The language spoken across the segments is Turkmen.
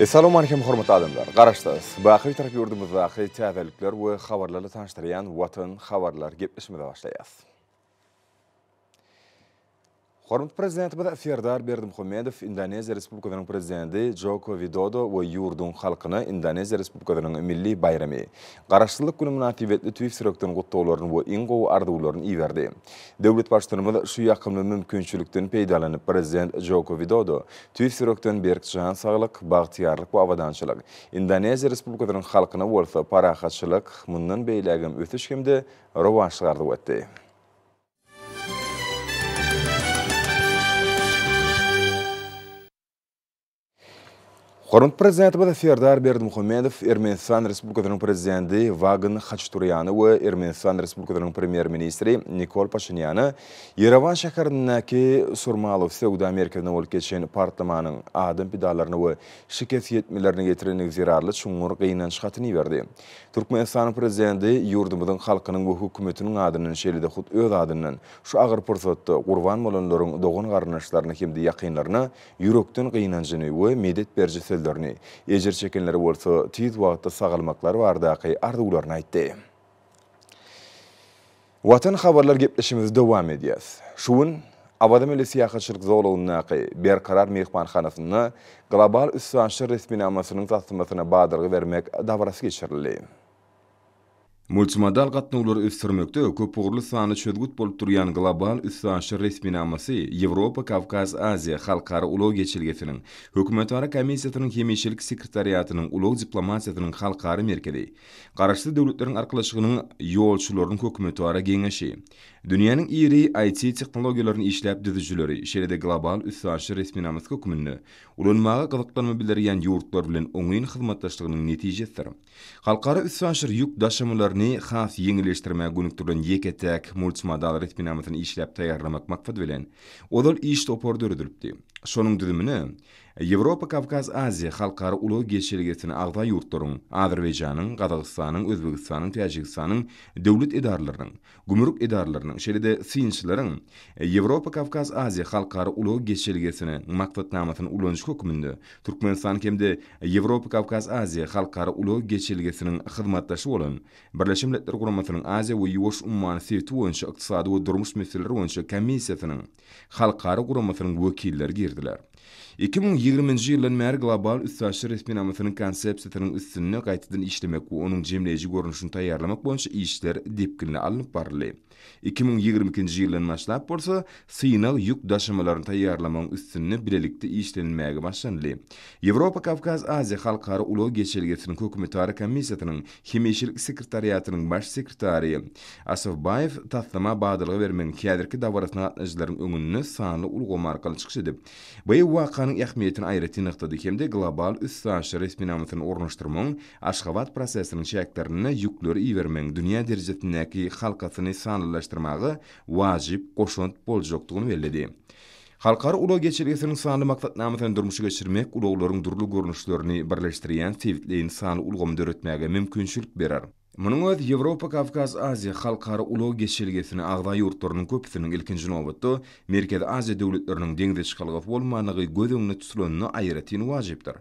Essalawmalikim hormatly adamlar! Garaşsyz, baky Bitarap ýurdumyzdaky täzelikler we habarlarla tanyşdyrýan Watan habarlar gepleşigimize başlaýas. Hormatly Prezidentimiz Serdar Berdimuhamedow Indoneziýa Respublikasynyň Prezidenti Joko Widodo we ýurduň halkyna Indoneziýa Respublikasynyň milli baýramy, Garaşsyzlyk güni mynasybetli tüýs ýürekden gutlaglaryny we iň gowy arzuwlaryny iberdi. Döwlet Baştutanymyz şu ýakymly mümkinçilikden peýdalanyp, Prezident Joko Widodo tüýs ýürekden berk jan saglyk, bagtyýarlyk we abadançylyk, Indoneziýa Respublikasynyň halkyna bolsa parahatçylyk, mundan beýlägem ösüş hem-de rowaçlyk arzuw etdi. Hormatly Prezidentimiz Serdar Berdimuhamedow Ermenistan Respublikasynyň Prezidenti Wagan Haçaturýany we Ermenistan Respublikasynyň Premýer-ministri Nikol Paşinýany Ýerewan şäherindäki Surmalow söwda merkezinde bolup geçen partlamanyň adam pidalaryna we şikes ýetmelerine getirendigi zerarly çuňňur gynanç hatyny iberdi. Türkmenistanyň Prezidenti ýurdumyzyň halkynyň we hökümetiniň adyndan şeýle-de hut öz adyndan şu agyr pursatda gurban bolanlaryň dogan-garyndaşlaryna hem-de ýakynlaryna ýürekden gynanjyny we medet beriji sözlerini, ejir çekenlere bolsa tiz wagtda sagalmaklary baradaky arzuwlaryny aýtdy. Watan habarlar gepleşigimizi dowam edýäs. Şu gün Awaza milli syýahatçylyk zolagyndaky Berkarar myhmanhanasynda Global üstaşyr resminamasynyň taslamasyna badalga bermek dabarasy geçirildi. Multimodal gatnawlary ösdürmekde köpugurly sanly çözgüt bolup durýan Global üstaşyr resminamasy Ýewropa-Kawkaz-Aziýa halkara ulag geçelgesiniň Hökümetara komissiýasynyň hemişelik sekretariatynyň ulag diplomatiýasynyň halkara merkezi, Garaşsyz Döwletleriň Arkalaşygynyň Ýolçularynyň hökümetara geňeşi, dünýäniň iri IT-tehnologiýalaryny işläp düzüjileri, şeýle-de global üstaşyr resminamasy hökmünde ulanmaga gyzyklanma bildirýän ýurtlar bilen oňyn hyzmatdaşlygynyň netijesidir. Halkara üstaşyr ýük daşamalaryny has ýeňilleşdirmäge gönükdirilen ýeke-täk multimodal resminamasyny işläp taýýarlamak maksady bilen, ozal iş topary döredilipdi. Şonuň düzümine Ýewropa-Kawkaz-Aziýa halkara ulag geçelgesine agza ýurtlaryň, Azerbaýjanyň, Gazagystanyň, Özbegistanyň, Täjigistanyň döwlet edaralarynyň, gümrük edaralarynyň, şeýle-de synçylaryň Ýewropa-Kawkaz-Aziýa halkara ulag geçelgesine maksatnamasyny ulanyjy hökmünde Türkmenistan hem-de Ýewropa-Kawkaz-Aziýa halkara ulag geçelgesiniň hyzmatdaşy bolan Birleşen Milletler Guramasynyň Aziýa we Ýuwaş ummany sebiti boýunça ykdysady we durmuş meseleleri boýunça komissiýasynyň halkara guramasynyň wekilleri girdiler. 2020-nji ýyldan bäri Global üstaşyr resminamasynyň konsepsiýasynyň üstünde gaýtadan işlemek we onuň jemleýji görnüşini taýýarlamak boýunça işler depginli alnyp baryldy. 2022-nji ýyldan başlap bolsa, synag ýük daşamalaryny taýýarlamagyň üstünde bilelikde işlenilmäge başlanyldy. Ýewropa-Kawkaz-Aziýa halkara ulag geçelgesiniň hökümetara komissiýasynyň hemişelik sekretariatynyň baş sekretary Asawbaýew taslama badalga bermegiň häzirki dabarasyna gatnaşyjylaryň öňünde sanly ulgam arkaly çykyş edip, bu wakanyň ähmiýetini aýratyn nygtady hem-de global üstaşyr resminamasyny ornaşdyrmagyň Aşgabat prosesiniň çäklerinde ýükleri ibermegiň dünýä derejesindäki halkasyny sanlylaşdyrmaga wajyp goşant boljakdygyny belledi. Halkara ulag geçelgesiniň sanly maksatnamasyny durmuşa geçirmek ulaglaryň dürli görnüşlerini birleşdirýän sebitleýin sanly ulgamy döretmäge mümkinçilik berer. Munuň özi Ýewropa-Kawkaz-Aziýa halkara ulag geçelgesine agza ýurtlarynyň köpüsiniň, ilkinji nobatda, Merkezi Aziýa döwletleriniň deňze çykalgasy bolmandygy göz öňünde tutulanda aýratyn wajypdyr.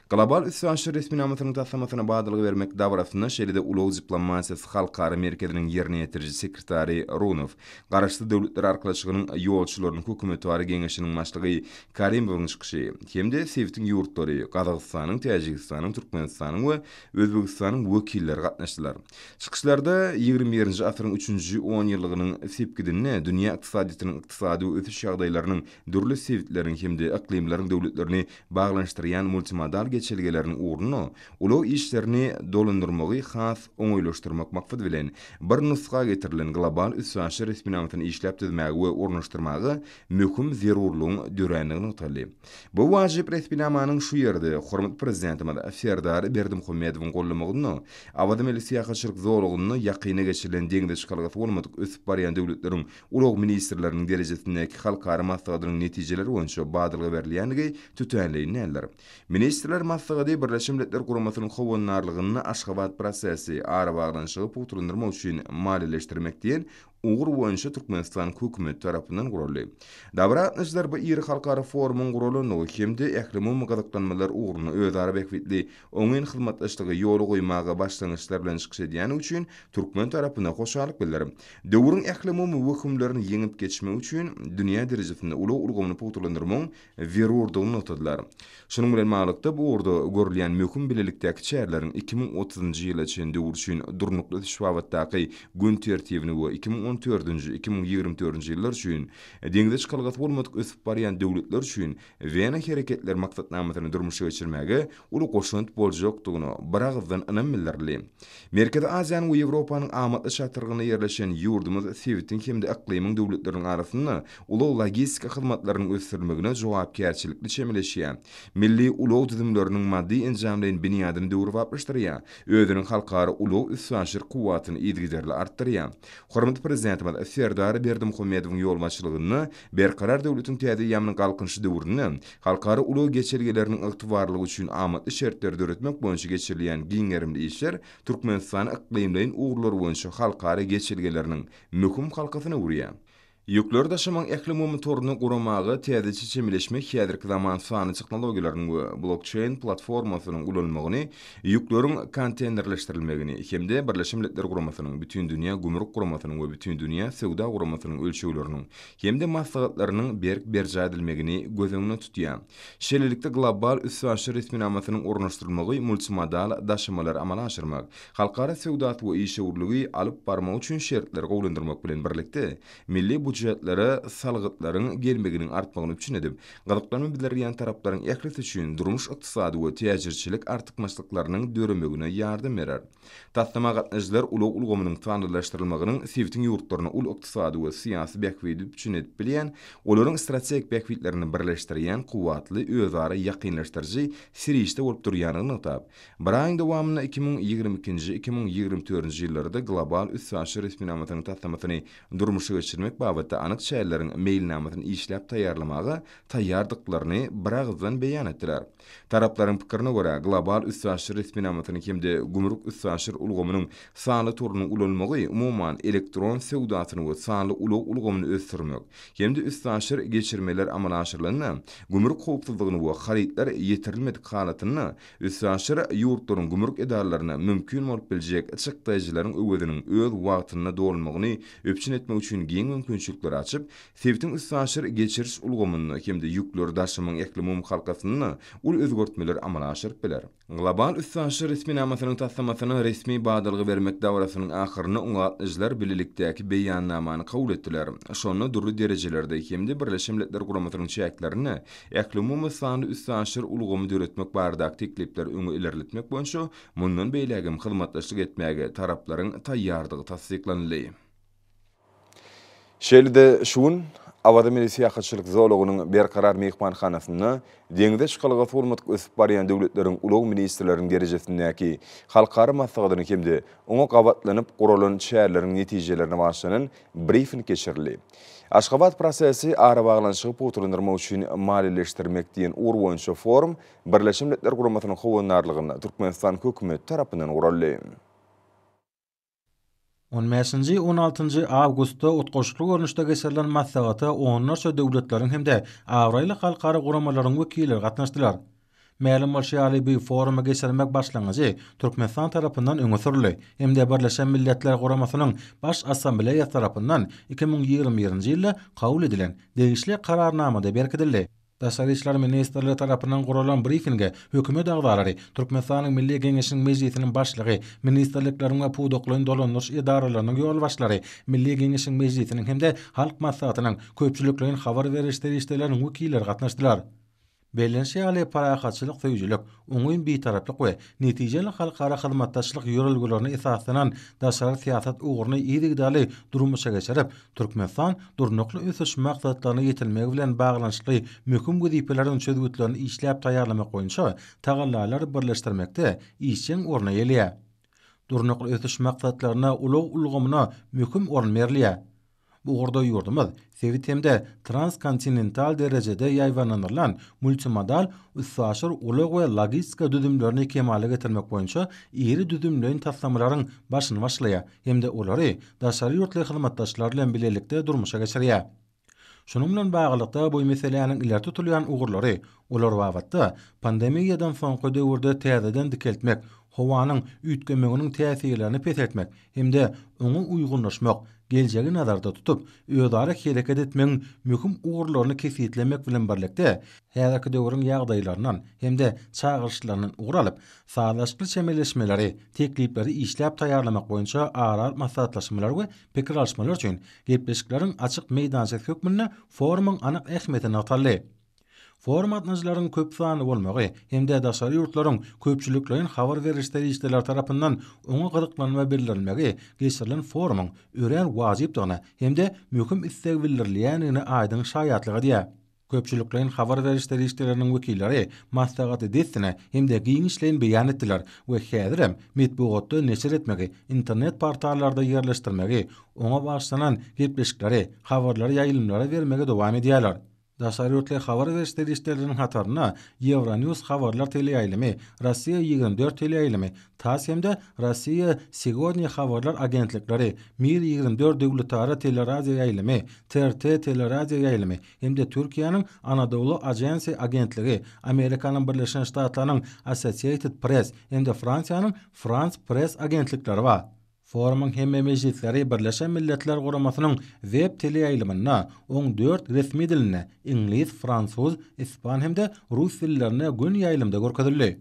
Global üstaşyr resminamasynyň taslamasyna badalga bermek dabarasynda şeýle-de Ulag diplomatiýasy halkara merkeziniň ýerine ýetiriji sekretary Runow, Garaşsyz Döwletler Arkalaşygynyň Ýolçularynyň hökümetara geňeşiniň başlygy Karimowyň çykyşy hem-de sebitiň ýurtlary, Gazagystanyň, Täjigistanyň, Türkmenistanyň we Özbegistanyň wekilleri gatnaşdylar. Çykyşlarda ýigrimi birinji asyryň üçünji onýyllygynyň sepgidinde dünýä ykdysadyýetiniň ykdysady we ösüş ýagdaýlarynyň dürli sebitleriň hem-de yklymlaryň döwletlerini baglanyşdyrýan multimodal geçelgeleriniň ugrunda ulag işlerini dolandyrmagy has oňaýlaşdyrmak maksady bilen, bir nusga getirilen global üstaşyr resminamasyny işläp düzmäge we ornaşdyrmaga möhüm zerurlygyň dörändigi nygtaldy. Bu wajyp resminamanyň şu ýerde hormatly Prezidentimiz Serdar Berdimuhamedowyň gollamagynda Awaza milli syýahatçylyk zolagynda ýakynda geçirilen deňze çykalgasy bolmadyk ösüp barýan döwletleriň ulag ministrleriniň derejesindäki halkara maslahatynyň netijeleri boýunça badalga berilýändigi tötänleýin däldir. Ministrler maslahaty Birleşen Milletler Guramasynyň howandarlygynda Aşgabat prosesi, arabaglanyşygy pugtalandyrmak üçin maliýeleşdirmek diýen ugur boýunça Türkmenistanyň Hökümeti tarapyndan guraldy. Dabara gatnaşyjylar bu iri halkara forumyň guralandygy hem-de ählumumy gyzyklanmalar ugrunda özara bähbitli oňyn hyzmatdaşlygy ýola goýmaga başlangyçlar bilen çykyş edýändigi üçin türkmen tarapyna hoşallyk bildirip, döwrüň ählumumy wehimlerini ýeňip geçmek üçin dünýä derejesinde ulag ulgamyny pugtalandyrmagyň zerurdygyny nygtadylar. Şunuň bilen baglylykda, bu ugurda görülýän möhüm bilelikdäki çäreleriň 2030-njy ýyla çenli döwür üçin durnukly ösüş babatdaky gün tertibini we 2014-nji, 2024-nji ýyllar üçin deňze çykalgasy bolmadyk ösüp barýan döwletler üçin Wena hereketleri maksatnamasyny durmuşa geçirmäge uly goşant boljakdygyna biragyzdan ynam bildirildi. Merkezi Aziýanyň we Ýewropanyň amatly çatrygynda ýerleşen ýurdumyz sebitiň hem-de yklymyň döwletleriniň arasynda ulag-logistika hyzmatlarynyň ösdürilmegine jogapkärçilikli çemeleşýär, milli ulag düzümleriniň maddy-enjamlaýyn binýadyny döwrebaplaşdyrýar, özüniň halkara ulag-üstaşyr kuwwatyny yzygiderli artdyrýar. Hormatly Prezidentimiz Serdar Berdimuhamedowyň ýolbaşçylygynda Berkarar döwletiň täze eýýamynyň Galkynyşy döwründe halkara ulag geçelgeleriniň ygtybarlylygy üçin amatly şertleri döretmek boýunça geçirilýän giň gerimli işler Türkmenistany yklymlaýyn ugurlar boýunça halkara geçelgeleriniň möhüm halkasyna öwürýär. Ýükleri daşamagyň ählumumy toruny guramaga täzeçe çemeleşmek häzirki zaman sanly tehnologiýalarynyň we blokçeýn platformasynyň ulanylmagyny, ýükleriň konteýnerleşdirilmegini hem-de Birleşen Milletler Guramasynyň, Bütindünýä gümrük guramasynyň we Bütindünýä söwda guramasynyň ölçegleriniň hem-de maslahatlarynyň berk berjaý edilmegini göz öňünde tutýar. Şeýlelikde, global üstaşyr resminamasynyň ornaşdyrylmagy multimodal daşamalary amala aşyrmak, halkara söwdasy we işewürligi alyp barmak üçin şertleri gowulandyrmak bilen birlikde, milli býujetlere salgytlaryň gelmeginiň artmagyny üpjün edip, gyzyklanma bildirýän taraplaryň ählisi üçin durmuş-ykdysady we täjirçilik artykmaçlyklarynyň döremegine ýardam berer. Taslama gatnaşyjylar ulag ulgamynyň sanlylaşdyrylmagynyň sebitiň ýurtlaryna uly ykdysady we syýasy bähbidi üpjün edip bilýän, olaryň strategik bähbitlerini birleşdirýän kuwwatly özara ýakynlaşdyryjy serişde bolup durýandygyny nygtap, bir aýyň dowamynda 2022-nji, 2024-nji ýyllarda global üstaşyr resminamasynyň taslamasyny durmuşa geçirmek babatda anyk çäreleriň meýilnamasyny işläp taýýarlamaga taýýardyklaryny biragyzdan beýan etdiler. Taraplaryň pikirine görä, global üstaşyr resminamasynyň hem-de gümrük üstaşyr ulgamynyň sanly torunyň ulanylmagy, umuman, elektron söwdasyny we sanly ulag ulgamyny ösdürmek hem-de üstaşyr geçirmeler amala aşyrylanda gümrük howpsuzlygyny we harytlar ýetirilmedik halatynda üstaşyr ýurtlaryň gümrük edaralaryna mümkin bolup biljek çykdaýjylaryň öweziniň öz wagtynda dolunmagyny üpjün etmek üçin giň mümkinçilikleri açyp, Sebitiň üstaşyr geçiriş ulgamynda hem-de ýükleri daşamagyň ählumumy halkasynda uly özgertmeleri amala aşyryp biler. Global üstaşyr resminamasynyň taslamasyna resmi badalga bermek dabarasynyň ahyrynda oňa gatnaşyjylar bilelikdäki Beýannamany kabul etdiler. Şonda dürli derejelerde hem-de Birleşen Milletler Guramasynyň çäklerinde ählumumy sanly üstaşyr ulgamy döretmek baradaky teklipleri öňe ilerletmek boýunça mundan beýlägem hyzmatdaşlyk etmäge taraplaryň taýýardygy tassyklanyldy. Şeýle-de şu gün Awaza milli syýahatçylyk zolagynyň Berkarar myhmanhanasynda deňze çykalgasy bolmadyk ösüp barýan döwletleriň ulag ministrleriniň derejesindäki halkara maslahatynyň hem-de oňa gabatlanyp guralan çäreleriň netijelerine bagyşlanan brifing geçirildi. Aşgabat prosesi arabaglanyşygy pugtalandyrmak üçin maliýeleşdirmek diýen ugur boýunça forum Birleşen Milletler Guramasynyň howandarlygynda Türkmenistan hökümeti tarapyndan guraldy. On bäşinji, on altynjy awgustda utgaşykly görnüşde geçirilen maslahata onlarça döwletleriň hem-de abraýly halkara guramalaryň wekilleri gatnaşdylar. Mälim bolşy ýaly, bu forumy geçirmek başlangyjy Türkmenistan tarapyndan öňe sürüldi hem-de Birleşen Milletler Guramasynyň Baş Assambleýasy tarapyndan 2021-nji ýylda kabul edilen degişli Kararnamada berkidildi. Daşary işler ministrligi tarapyndan guralan brifinge hökümet agzalary, Türkmenistanyň Milli Geňeşiniň Mejlisiniň Başlygy, ministrlikleriň we pudaklaýyn dolandyryş edaralarynyň ýolbaşçylary, Milli Geňeşiň Mejlisiniň hem-de Halk Maslahatynyň köpçülikleýin habar beriş serişdeleriniň wekilleri gatnaşdylar. Bellenişi ýaly, parahatçylyk söýüjilik, oňyn Bitaraplyk we netijeli halkara hyzmatdaşlyk ýörelgelerine esaslanan daşary syýasat ugruny yzygiderli durmuşa geçirip, Türkmenistan Durnukly ösüş maksatlaryna ýetilmegi bilen baglanyşykly möhüm wezipeleriň çözgütlerini işläp taýýarlamak boýunça tagallalary birleşdirmekde işjeň orun eýeleýär. Durnukly ösüş maksatlarynda ulag ulgamyna möhüm orun berilýär. Bu ugurda ýurdumyz sebit hem-de transkontinental derejede ýaýbaňlandyrylan multimodal üstaşyr ulag we logistika düzümlerini kemala getirmek boýunça iri düzümleýin taslamalaryň başyny başlaýar hem-de olary daşary ýurtly hyzmatdaşlar bilen bilelikde durmuşa geçirýär. Şunuň bilen baglylykda, bu meseläniň ileri tutulýan ugurlary, olar babatda pandemiýadan soňky döwürde täzeden dikeltmek, howanyň üýtgemeginiň täsirlerini peseltmek hem-de oňa uýgunlaşmak, geljegi nazarda tutup, özara hereket etmegiň möhüm ugurlaryny kesgitlemek bilen birlikde, häzirki döwrüň ýagdaýlaryndan hem-de çagyryşlaryndan ugur alyp, sazlaşykly çemeleşmeleri, teklipleri işläp taýýarlamak boýunça ara alyp maslahatlaşmalar we pikir alyşmalar üçin gepleşikleriň açyk meýdançasy hökmünde forumyň anyk ähmiýeti nygtaldy. Forum gatnaşyjylaryň köp sanly bolmagy hem-de daşary ýurtlaryň köpçülikleýin habar beriş serişdeleri tarapyndan oňa gyzyklanma bildirilmegi geçirilen forumyň örän wajypdygyna hem-de möhüm isleg bildirilýändigine aýdyň şaýatlyk edýär. Köpçülikleýin habar beriş serişdeleriniň wekilleri maslahaty dessine hem-de giňişleýin beýan etdiler we häzirem metbugatda neşir etmegi, internet portallarda ýerleşdirmegi, oňa bagyşlanan gepleşikleri, habarlary ýaýlymlara bermegi dowam edýärler. Daşary ýurtly habar beriş serişdeleriniň hatarynda Euronews habarlar teleýaýlymy, Rossiýa 24 teleýaýlymy, Tass hem-de Rossiýa Segodnýa habarlar agentlikleri, Mir 24 döwletara teleradioýaýlymy, TRT teleradioýaýlymy, hem-de Türkiýäniň Anadolu Agency agentligi, Amerikanyň Birleşen Ştatlarynyň Associated Press hem-de Fransiýanyň France Press agentlikleri bar. Forumyň hemme mejlisleri Birleşen Milletler Guramasynyň web teleýaýlymynda oň dört resmi dilinde, iňlis, fransuz, ispan hem-de rus dillerinde göni ýaýlymda görkezildi.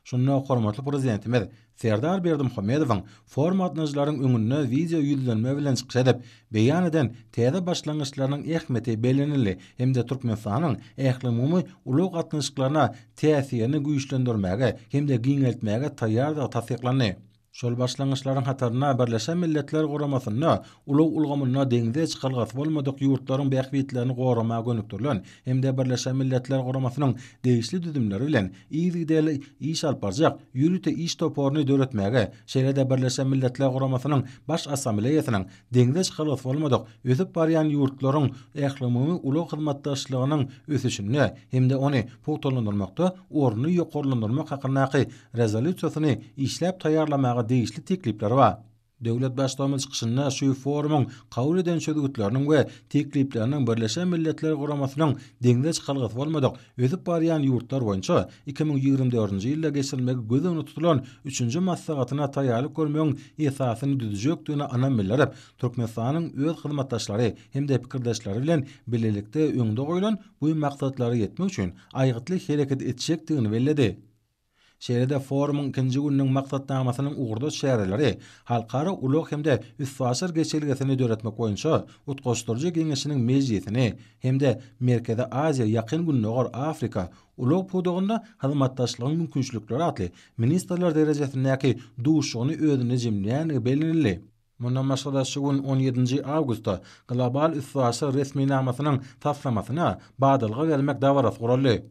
Şunda hormatly Prezidentimiz Serdar Berdimuhamedowyň forum gatnaşyjylaryň öňünde wideo ýüzlenme bilen çykyş edip, beýan eden täze başlangyçlarynyň ähmiýeti bellenildi hem-de Türkmenistanyň ählumumy ulag gatnaşyklaryna täsirini güýçlendirmäge hem-de giňeltmäge taýýardygy tassyklandy. Şol başlangyçlaryň hatarynda Birleşen Milletler Guramasynda ulag ulgamynda deňze çykalgasy bolmadyk ýurtlaryň bähbitlerini goramaga gönükdirilen hem-de Birleşen Milletler Guramasynyň degişli düzümleri bilen yzygiderli iş alyp barjak ýörite iş toparyny döretmäge, şeýle-de Birleşen Milletler Guramasynyň Baş Assambleýasynyň deňze çykalgasy bolmadyk ösüp barýan ýurtlaryň ählumumy ulag hyzmatdaşlygynyň ösüşinde hem-de ony pugtalandyrmakda ornuny ýokarlandyrmak hakyndaky Rezolýusiýasyny işläp taýýarlamaga degişli teklipler bar. Döwlet Baştutanymyz çykyşynda şu forumyň kabul eden çözgütleriniň we teklipleriniň Birleşen Milletler Guramasynyň deňze çykalgasy bolmadyk ösüp barýan ýurtlar boýunça 2024-nji ýylda geçirilmegi göz öňünde tutulan üçünji maslahatyna taýýarlyk görmegiň esasyny düzjekdigine ynam bildirip, Türkmenistanyň öz hyzmatdaşlary hem-de pikirdeşleri bilen bilelikde öňde goýlan bu maksatlara ýetmek üçin aýgytly hereket etjekdigini belledi. Şeýle-de forumyň ikinji gününiň maksatnamasynyň ugurdaş çäreleri Halkara ulag hem-de üstaşyr geçelgesini döretmek boýunça Utgaşdyryjy geňeşiniň mejlisini hem-de Merkezi Aziýa, Ýakyn Gündogar, Afrika, ulag pudagynda hyzmatdaşlygyň mümkinçilikleri atly ministrler derejesindäki duşuşygyny özünde jemleýändigi bellenildi. Mundan başga-da şu gün on ýedinji awgustda Global üstaşyr resminamasynyň taslamasyna badalga bermek dabarasy guraldy.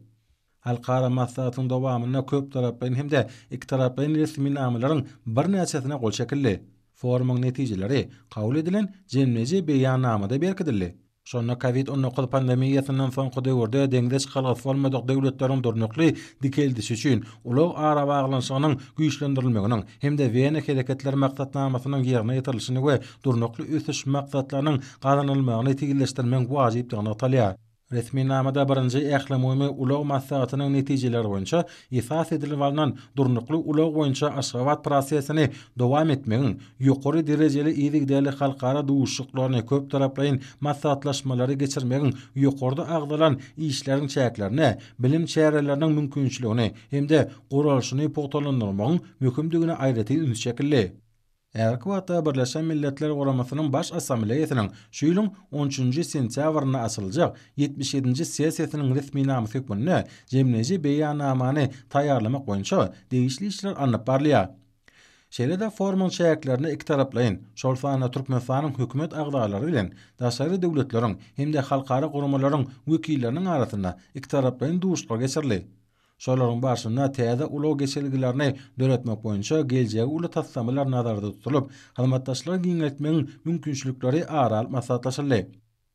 Halkara maslahatyň dowamynda köptaraplaýyn hem-de ikitaraplaýyn resminamalaryň birnäçesine gol çekildi. Forumyň netijeleri kabul edilen jemleýji beýannamada berkidildi. Şonda Covid 19 pandemiýasyndan soňky döwürde deňze çykalgasy bolmadyk döwletleriň durnukly dikeldişi üçin ulag arabaglanyşygynyň güýçlendirilmeginiň hem-de Wena hereketleri maksatnamasynyň ýerine ýetirilişini we durnukly ösüş maksatlarynyň gazanylmagyny tizleşdirmegiň wajypdygy nygtalýar. Resminamada birinji Ählumumy ulag maslahatynyň netijeleri boýunça esas edilip alnan durnukly ulag boýunça Aşgabat prosesini dowam etmegiň, ýokary derejeli yzygiderli halkara duşuşyklaryny, köptaraplaýyn maslahatlaşmalary geçirmegiň ýokarda agzalan işleriň çäklerinde bilim çäreleriniň mümkinçiligini hem-de guralyşyny pugtalandyrmagyň möhümdigine aýratyn üns çekildi. Häzirki wagtda Birleşen Milletler Guramasynyň Baş Assambleýasynyň şu ýylyň on üçünji sentýabrynda açyljak ýetmiş ýedinji sessiýasynyň resminamasy hökmünde jemleýji beýannamany taýýarlamak boýunça degişli işler alnyp barylýar. Şeýle-de forumyň çäklerinde ikitaraplaýyn, şol sanda Türkmenistanyň Hökümet agzalary bilen daşary döwletleriň hem-de halkara guramalaryň wekilleriniň arasynda ikitaraplaýyn duşuşyklar geçirildi. Şolaryň barşynda täze ulag geçelgelerini döretmek boýunça geljegi uly taslamalar nazarda tutulyp, hyzmatdaşlygy giňeltmegiň mümkinçilikleri ara alyp maslahatlaşyldy.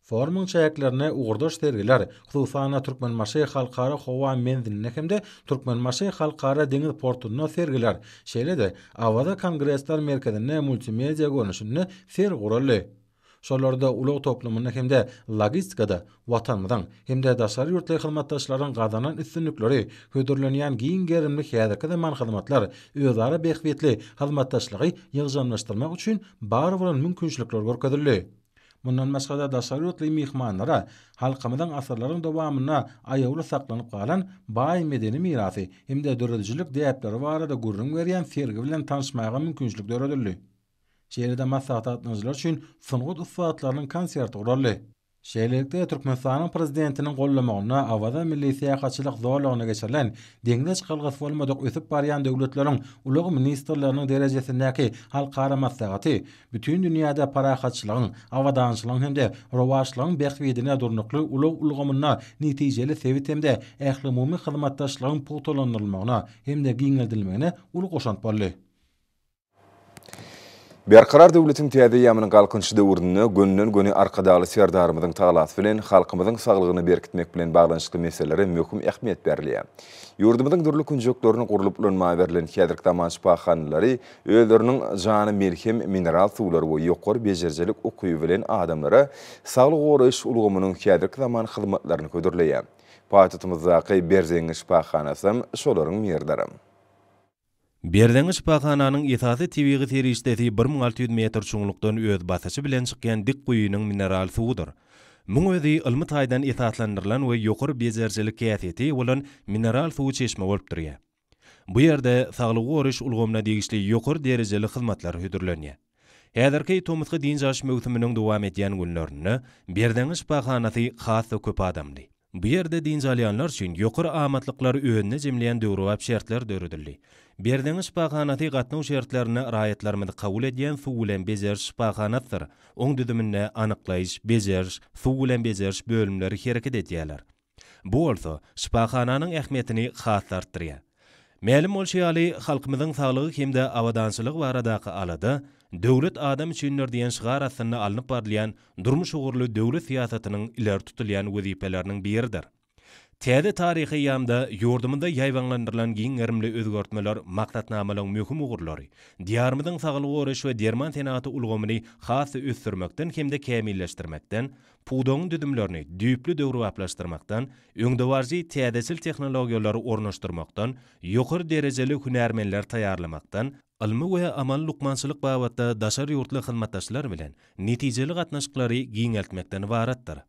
Forumyň çäklerinde ugurdaş sergiler, hususan-da, Türkmenbaşy Halkara howa menzilinde hem-de Türkmenbaşy Halkara deňiz portunda sergiler, şeýle-de Awaza kongresler merkezinde multimedia görnüşinde sergi guraldy. Şolarda ulag toplumynda hem-de logistikada Watanymyzyň hem-de daşary ýurtly hyzmatdaşlaryň gazanan üstünlikleri, hödürlenýän giň gerimli häzirki zaman hyzmatlar özara bähbitli hyzmatdaşlygy ýygjamlaşdyrmak üçin bar bolan mümkinçilikler görkezildi. Mundan başga-da daşary ýurtly myhmanlara halkymyzyň asyrlaryň dowamynda aýawly saklanyp galan baý medeni mirasy hem-de döredijilik däpleri barada gürrüň berýän sergi bilen tanyşmaga mümkinçilik döredildi. Şeýle-de maslahata gatnaşyjylar üçin sungat ussatlarynyň konserti guraldy. Şeýlelikde, Türkmenistanyň Prezidentiniň gollamagynda Awaza milli syýahatçylyk zolagynda geçirilen deňze çykalgasy bolmadyk ösüp barýan döwletleriň ulag ministrleriniň derejesindäki halkara maslahaty bütin dünýäde parahatçylygyň, abadançylygyň hem-de rowaçlygyň bähbidine durnukly ulag ulgamynda netijeli sebit hem-de ählumumy hyzmatdaşlygyň pugtalandyrylmagyna hem-de giňeldilmegine uly goşant boldy. Berkarar döwletiň täze eýýamynyň Galkynyşy döwründe gönden-göni Arkadagly Serdarymyzyň tagalasy bilen halkymyzyň saglygyny berkitmek bilen baglanyşykly meselelere möhüm ähmiýet berilýär. Ýurdumyzyň dürli künjeklerinde gurlup ulanmaga berlen häzirki zaman şypahanalary özleriniň jana melhem mineral suwlary we ýokary bejerijilik ukyby bilen adamlara saglygy goraýyş ulgamynyň häzirki zaman hyzmatlaryny hödürleýär. Paýtagtymyzdaky Berzeňňi şypahanasam şolaryň biridir. Berzeňňi şypahananyň esasy tebigy serişdesi 1600 metr çuňlukdan öz basyşy bilen çykýan dik guýynyň mineral suwudyr. Muň özi ylmy taýdan esaslandyrylan we ýokary bejerijilik häsiýete eýe bolan mineral suwy çeşme bolup durýar. Bu ýerde saglygy goraýyş ulgamyna degişli ýokary derejeli hyzmatlar hödürlenýär. Häzirki tomusky dynç alyş möwsüminiň dowam edýän günlerinde Berzeňňi şypahanasy has-da köp adamly. Bu ýerde dynç alýanlar üçin ýokary amatlyklary özünde jemleýän döwrebap şertler döredildi. Berzeňňi şypahanasy gatnaw şertlerinde raýatlarymyzy kabul edýän suw bilen bejeriş şypahanasydyr. Oň düzüminde anyklaýyş, bejeriş, suw bilen bejeriş bölümleri hereket edýärler. Bu bolsa, şypahananyň ähmiýetini has-da artdyrýar. Mälim bolşy ýaly, halkymyzyň saglygy hem-de abadançylygy baradaky alada Döwlet adam üçindir diýen şygar astynda alnyp barylýan durmuş ugurly döwlet syýasatynyň ileri tutulýan wezipeleriniň biridir. Täze taryhy eýýamda ýurdumyzda ýaýbaňlandyrylan giň gerimli özgertmeler maksatnamalaryň möhüm ugurlary, Diýarymyzyň saglygy goraýyş we derman senagaty ulgamyny has-da ösdürmekden hem-de kämilleşdirmekden, pudagyň düzümlerini düýpli döwrebaplaşdyrmakdan, öňdebaryjy täzeçil tehnologiýalary ornaşdyrmakdan, ýokary derejeli hünärmenleri taýýarlamakdan, ylmy we amaly lukmançylyk babatda daşary ýurtly hyzmatdaşlar bilen netijeli gatnaşyklary giňeltmekden ybaratdyr.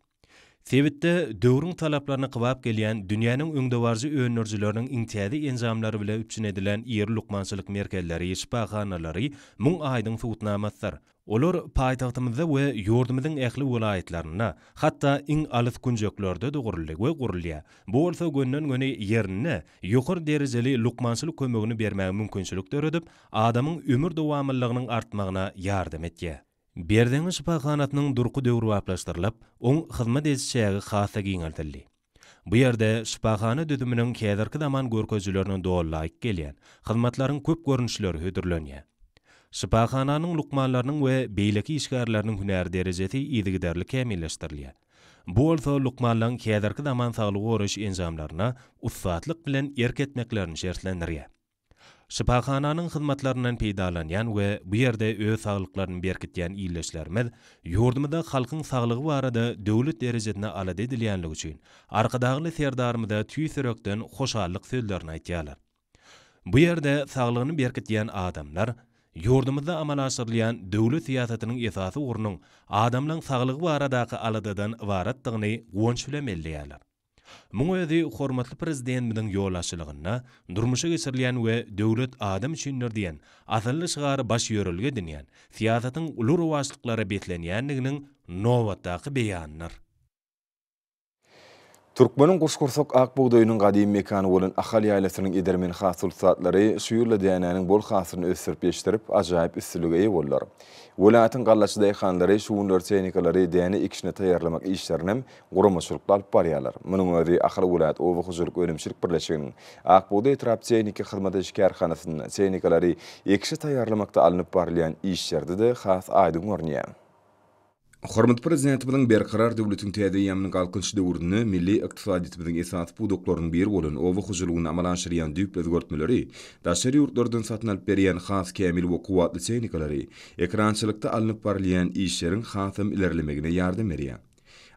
Sebitde döwrüň talaplaryna kybap gelýän dünýäniň öňdebaryjy öndürijileriniň iň täze enjamlary bilen üpjün edilen iri lukmançylyk merkezleri, şypahanalary muň aýdyň subutnamasydyr. Olar paýtagtymyzda we ýurdumyzyň ähli welaýatlarynda, hatda iň alys künjeklerde-de guruldy we gurulýar. Bu bolsa gönden-göni ýerinde ýokary derejeli lukmançylyk kömegini bermäge mümkinçilik döredip, adamyň ömür dowamlylygynyň artmagyna ýardam etýär. Berzeňňi şypahanasynyň durky döwrebaplaşdyrylyp, oň hyzmat ediş çägi has-da giňeldildi. Bu ýerde şypahana düzüminiň häzirki zaman görkezijilerine doly laýyk gelýän hyzmatlaryň köp görnüşleri hödürlenýär. Şypahananyň lukmanlarynyň we beýleki işgärleriniň hünär derejesi yzygiderli kämilleşdirilýär. Bu bolsa lukmanlaryň häzirki zaman saglygy goraýyş enjamlaryna ussatlyk bilen erk etmeklerini şertlendirýär. Şypahananyň hyzmatlaryndan peýdalanýan we bu ýerde öz saglyklaryny berkitýän ildeşlerimiz ýurdumyzda halkyň saglygy barada döwlet derejesinde alada edilýänligi üçin Arkadagly Serdarymyza tüýs ýürekden hoşallyk sözlerini aýtýarlar. Bu ýerde saglygyny berkitýän adamlar ýurdumyzda amala aşyrylýan döwlet syýasatynyň esasy ugrunyň adamlaryň saglygy baradaky aladadan ybaratdygyny guwanç bilen belleýärler. Muň özi hormatly Prezidentimiziň ýolbaşçylygynda durmuşa geçirilýän we Döwlet adam üçindir diýen asylly şygary baş ýörelge edinýän syýasatyň uly rowaçlyklara beslenýändiginiň nobatdaky beýanydyr. Türkmeniň guşgursak ak bugdaýynyň gadymy mekany bolan Ahal ýaýlasynyň edermen hasyl ussatlary şu ýylda dänäniň bol hasylyny ösdürip ýetişdirip, ajaýyp üstünlige eýe boldular. Welaýatyň gallaçy daýhanlary şu günler tehnikalary däne ekişine taýýarlamak işlerinem guramaçylykly alyp barýarlar. Munuň özi Ahal welaýat oba hojalyk önümçilik birleşiginiň Ak bugdaý etrap tehniki hyzmat ediş kärhanasynda tehnikalary ekişe taýýarlamakda alnyp barylýan işlerde-de has aýdyň görünýär. Hormatly Prezidentimiziň Berkarar döwletiň täze eýýamynyň Galkynyş döwründe milli ykdysadyýetimiziň esasy pudaklarynyň biri bolan oba hojalygynda amala aşyrýan düýpli özgertmeleri, daşary ýurtlardan satyn alyp berýän has kämil we kuwwatly tehnikalary ekerançylykda alnyp barylýan işleriň hasam ilerlemegine ýardam berýär.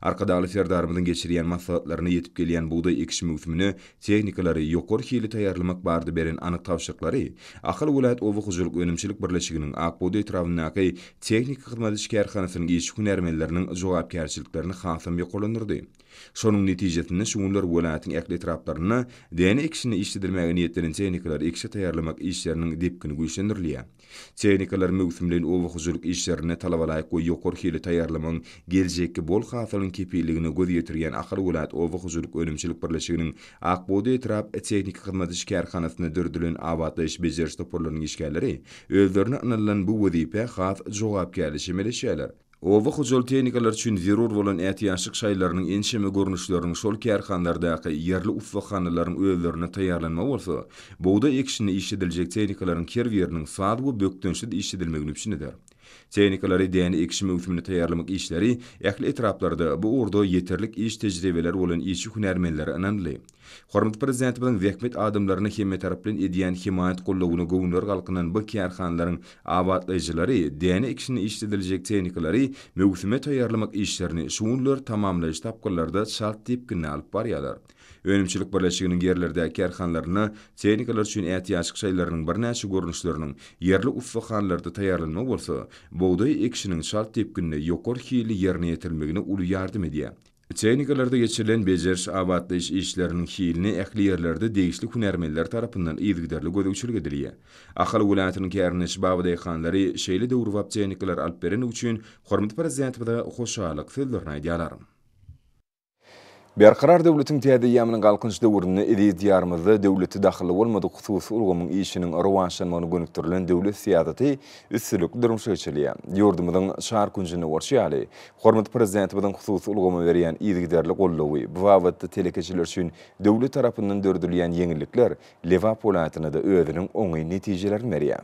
Arkadagly Serdarymyzyň geçirýän maslahatlarynda ýetip gelýän bugdaý ekiş möwsümine tehnikalary ýokary hilli taýýarlamak barada beren anyk tabşyryklary Ahal welaýat oba hojalyk önümçilik birleşiginiň Ak bugdaý etrabyndaky tehniki hyzmat ediş kärhanasynyň işçi hünärmenleriniň jogapkärçiliklerini hasam ýokarlandyrdy. Şonuň netijesinde şu günler welaýatyň ähli etraplarynda däne ekişinde işledilmäge niýetlenen tehnikalary ekişe taýýarlamak işleriniň depgini güýçlendirilýär. Tehnikalary möwsümleýin oba hojalyk işlerinde talabalaýyk we ýokary hilli taýýarlamagyň geljekki bol hasylyň kepilligine göz ýetirýän Ahal welaýat oba hojalyk önümçilik birleşiginiň Akbugdaý etrap tehniki hyzmat ediş kärhanasynda döredilen abatlaýyş-bejeriş toparlarynyň işgärleri özlerine ynanylan bu wezipä has jogapkärli çemeleşýärler. Oba hojalyk tehnikalary üçin zerur bolan ätiýaçlyk şaýlarynyň ençeme görnüşleriniň şol kärhanalardaky ýerli ussahanalaryň özlerinde taýýarlanmagy bolsa, bugdaý ekişinde işlediljek tehnikalaryň her biriniň saz we bökdençsiz işledilmegini üpjün eder. Tehnikalary däne ekişi möwsümine taýýarlamak işleri ähli etraplarda bu ugurda ýeterlik iş tejribeleri bolan işçi hünärmenlere ynanyldy. Hormatly Prezidentimiziň zähmet adamlaryna hemmetaraplaýyn edýän hemaýat-goldawyna göwünleri galkynan bu kärhanalaryň abatlaýjylary däne ekişinde işlediljek tehnikalary möwsüme taýýarlamak işlerini şu günler tamamlaýjy tapgyrlarda çalt depginde alyp barýarlar. Önümçilik birleşiginiň ýerlerdäki kärhanalarynda tehnikalar üçin ätiýaçlyk şaýlarynyň birnäçe görnüşleriniň ýerli ussahanalarda taýýarlanmagy bolsa, bugdaý ekişiniň çalt depginde ýokary hilli ýerine ýetirilmegine uly ýardam edýär. Tehnikalarda geçirilen bejeriş-abatlaýyş işleriniň hiline ähli ýerlerde degişli hünärmenler tarapyndan yzygiderli gözegçilik edilýär. Ahal welaýatynyň kärendeçi babadaýhanlary şeýle döwrebap tehnikalary alyp berendigi üçin hormatly Prezidentimize hoşallyk sözlerini aýdýarlar. Berkarar döwletiň täze eýýamynyň Galkynyş döwründe eziz Diýarymyzda döwlete dahylly bolmadyk hususy ulgamyň işiniň rowaçlanmagyna gönükdirilen döwlet syýasaty üstünlikli durmuşa geçirilýär. Ýurdumyzyň çar künjünde bolşy ýaly, Hormatly Prezidentimiziň hususy ulgama berýän yzygiderli goldawy, bu babatda telekeçiler üçin döwlet tarapyndan döredilýän ýeňillikler Lebap welaýatynda-da özüniň oňyn netijelerini berýär.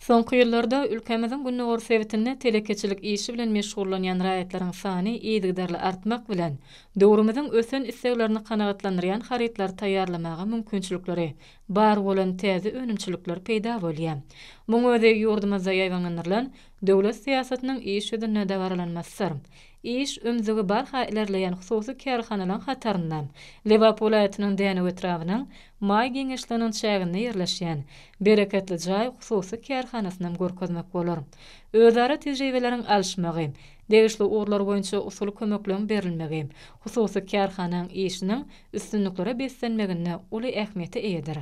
Soňky ýyllarda ülkämiziň gündogar sebitinde telekeçilik işi bilen meşgullanýan raýatlaryň sany yzygiderli artmak bilen, döwrümiziň ösen isleglerini kanagatlandyrýan harytlary taýýarlamaga mümkinçilikleri bar bolan täze önümçilikler peýda bolýar. Muň özi ýurdumyzda ýaýbaňlandyrylan Döwlet syýasatynyň iş ýüzünde dabaralanmasydyr. Iş ümzügi barha ilerleýän hususy kärhanalaryň hatarynda Lebap welaýatynyň Dänew etrabynyň Maý geňeşliginiň çäginde ýerleşýän Bereketli jaý hususy kärhanasynam görkezmek bolar. Özara tejribeleriň alyşmagy, degişli ugurlar boýunça usuly kömekleň berilmegi hususy kärhanaň işiniň üstünliklere beslenmeginde uly ähmiýete eýedir.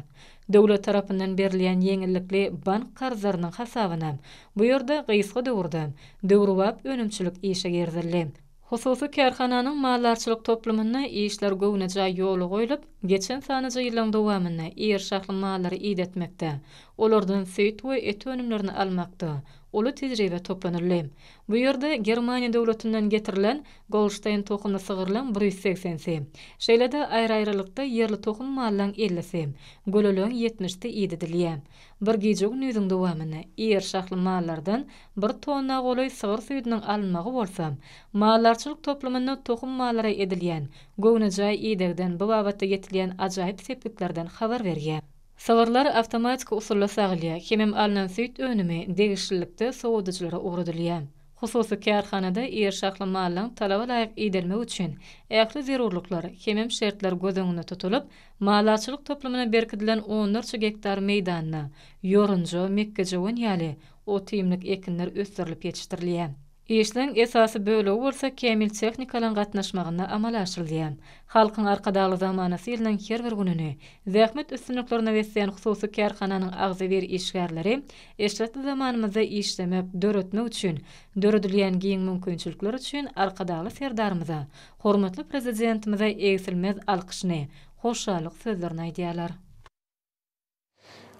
Döwlet tarapyndan berilýän ýeňillikli bank karzlarynyň hasabyna bu ýerde gysga döwürde döwrebap önümçilik işe girizildi. Hususy kärhananyň maldarçylyk toplumynda işler göwnejaý ýola goýlup, geçen sanlyja ýyllaryň dowamynda iri şahly mallary idetmekde, olardan süýt we et önümlerini almakda uly tejribe toplanyldy. Bu ýerde Germaniýa döwletinden getirilen Golşteýn tohumly sygyrlaň bir ýüz segsensi, şeýle-de aýry-aýrylykda ýerli tohum mallaň ellisi, göleleň ýetmişsi idedilýär. Bir gije-gündiziň dowamynda iri şahly mallardan bir tonna golaý sygyr süýdüniň alynmagy bolsa, maldarçylyk toplumynda tohum mallara edilýän göwnejaý idegden bu babatda ýetilýän ajaýyp sepgitlerden habar berýär. Sygyrlar awtomatiki usulda sagylýar, hemem alnan süýt önümi degişlilikde sowadyjylara ugradylýar. Hususy kärhanada iri şahly mallaň talaba laýyk idelmegi üçin ähli zerurlyklar hemem şertler göz öňünde tutulyp, maldarçylyk toplumyna berkidilen onlarça gektar meýdanda ýorunja, mekgejöwen ýaly ot-iýmlik ekinler ösdürilip ýetişdirilýär. Işleň esasy bölegi bolsa kämil tehnikalaryň gatnaşmagynda amala aşyrylýar. Halkyň Arkadagly zamanasy ýylynyň her bir gününi zähmet üstünliklerine besleýän hususy kärhananyň agzybir işgärleri eşretli zamanymyzda işlemek, döretmek üçin döredilýän giň mümkinçilikler üçin Arkadagly Serdarymyza, hormatly Prezidentimize egsilmez alkyşyny, hoşallyk sözlerini aýdýarlar.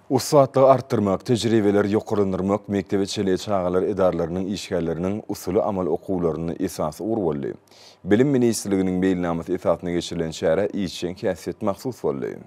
Ussatlygy artdyrmak, tejribeleri ýokarlandyrmak mekdebe çenli çagalar edaralarynyň işgärleriniň usuly-amaly okuwlarynda esasy ugur boldy. Bilim ministrliginiň meýilnamasy esasynda geçirilen çärä işjeň häsiýet mahsus boldy.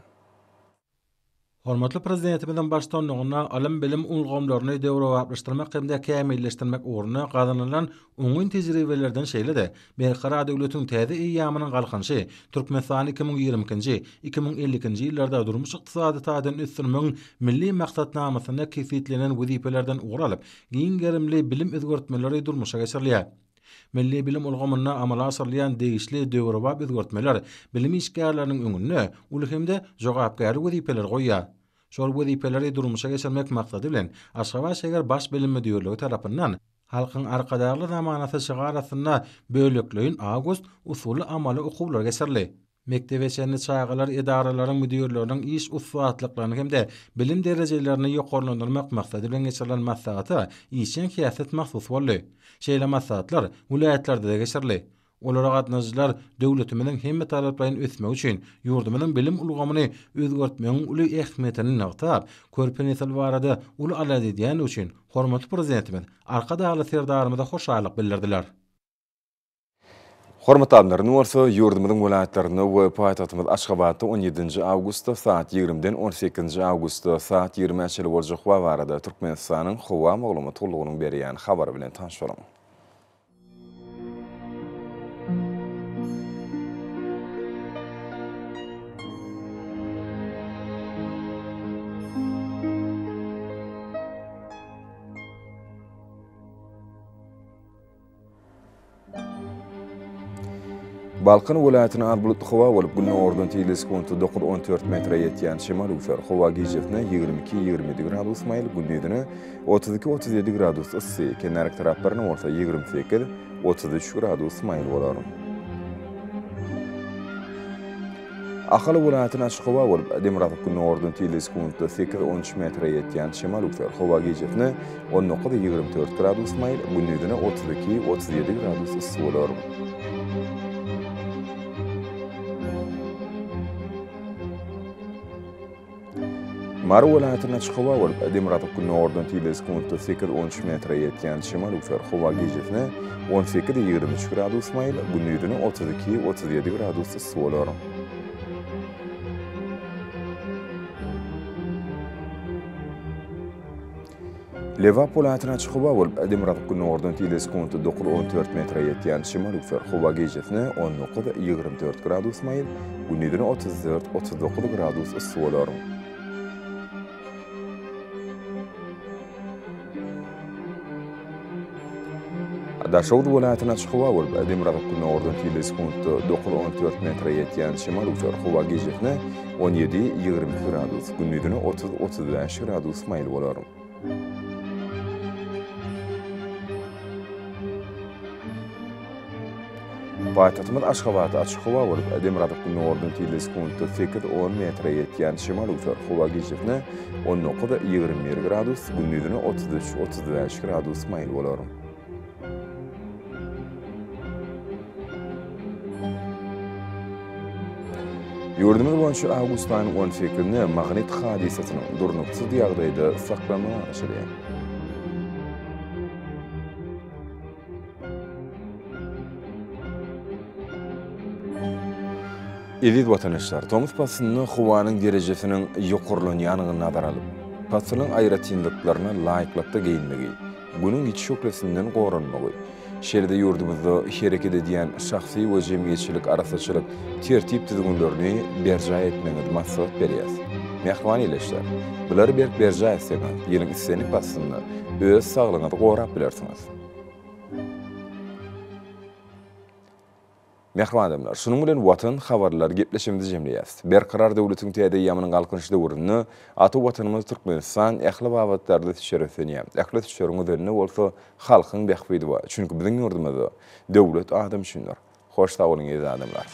Hormatly Prezidentimiziň baştutanlygynda ylym-bilim ulgamlaryny döwrebaplaşdyrmak hem-de kämilleşdirmek ugrunda gazanylan oňyn tejribelerden şeýle-de Berkarar döwletiň täze eýýamynyň Galkynyşy, Türkmenistany 2022-nji, 2052-nji ýyllarda durmuş-ykdysady taýdan ösdürmegiň Milli maksatnamasynda kesgitlenen wezipelerden ugur alyp, giň gerimli bilim özgertmeleri durmuşa geçirilýär. Milli bilim ulgamynda amala aşyrylýan degişli döwrebap özgertmeler bilim işgärleriniň öňünde uly hem-de jogapkärli wezipeleri goýýar. Şol wezipeleri durmuşa geçirmek maksady bilen, Aşgabat şäher Baş bilim müdirligi tarapyndan Halkyň Arkadagly zamanasy şygar astynda bölekleýin awgust usuly-amaly okuwlar geçirildi. Mekdebe çenli çagalar edaralaryň müdirleriniň iş ussatlyklaryny hem-de bilim derejelerini ýokarlandyrmak maksady bilen geçirilen maslahata işjeň häsiýet mahsus boldy. Şeýle maslahatlar welaýatlarda-da geçirildi. Olara gatnaşyjylar döwletimiziň hemmetaraplaýyn ösmegi üçin ýurdumyzyň bilim ulgamyny özgertmegiň uly ähmiýetini nygtap, körpe nesil barada uly alada edýändigi üçin hormatly Prezidentimiz Arkadagly Serdarymyza hoşallyk bildirdiler. Hormatly alymlar, indi bolsa ýurdumyzyň welaýatlarynda we paýtagtymyz Aşgabatda on ýedinji awgustda saat ýigrimiden on sekizinji awgustda saat ýigrimä çenli boljak howa barada Türkmenistanyň Howa maglumat gullugynyň berýän habary bilen tanyş boluň. Balkan welaýatynda az bulutly howa bolup, günordan tizligi sekuntda dokuz-on dört metre ýetýän şemal öwser. Howa gijesine 22, 27 gradus maýyl, gündizine 32, 37 gradus yssy, kenarki taraplarynda bolsa 28, 33 gradus maýyl bolar. Ahal welaýatynda açyk howa bolup, demirgazyk-günordan tizligi sekuntda sekiz-on üç metre ýetýän şemal öwser. Howa gijesine 19, 24 gradus maýyl, gündizine 32, 37 gradus yssy bolar. Mary welaýatynda açyk howa bolup, demirgazyk-günordan tizligi sekuntda sekiz-on üç metre ýetýän şemal öwser. Howa gijesine 18, 23 gradus maýyl, gündizine 32, 37 gradus yssy bolar. Lebap welaýatynda açyk howa bolup, demirgazyk-günordan tizligi sekuntda dokuz-on dört metre ýetýän şemal öwser. Howa gijesine 19, 24 gradus maýyl, gündizine 34, 39 gradus yssy bolar. Daşoguz welaýatynda açyk howa bolup, demirgazyk-günordan tizligi sekuntda dokuz-on dört metre ýetýän şemal öwser. Howa gijesine 17, 22 gradus, gündizine 30, 35 gradus maýyl bolar. Paýtagtymyz Aşgabatda açyk howa bolup, demirgazyk-günordan tizligi sekuntda sekiz-on metre ýetýän şemal öwser. Howa gijesine 19, 21 gradus, gündizine 33, 35 gradus maýyl bolar. Ýurdumyz boýunça awgust aýynyň on sekizinde magnit hadysasynyň durnuksyz ýagdaýda saklanmagy garaşylýar. Eziz watandaşlar, tomus paslynda howanyň derejesiniň ýokarlanýandygyny nazara alyp, pasylyň aýratynlyklaryna laýyklykda geýinmegi, Günüň ýiti şöhlesinden goranmagy, şeýle-de ýurdumyzda hereket edýän şahsy we jemgyýetçilik arassaçylyk tertip-düzgünlerini berjaý etmegiňizi maslahat berýäris. Mähriban ildeşler, bulary berk berjaý etseňiz, ýylyň islendik paslynda öz saglygyňyzy gorap bilersiňiz. Mähriban adamlar, şunuň bilen Watan habarlary gepleşigimizi jemleýäris. Berkarar döwletiň täze eýýamynyň Galkynyş döwründe ata Watanymyz Türkmenistan ähli babatlarda ösüşlere ösenýär. Ähli ösüşleriň özeninde bolsa halkyň bähbidi bar. Çünki biziň ýurdumyzda Döwlet adam üçindir. Hoş sag boluň eziz adamlar!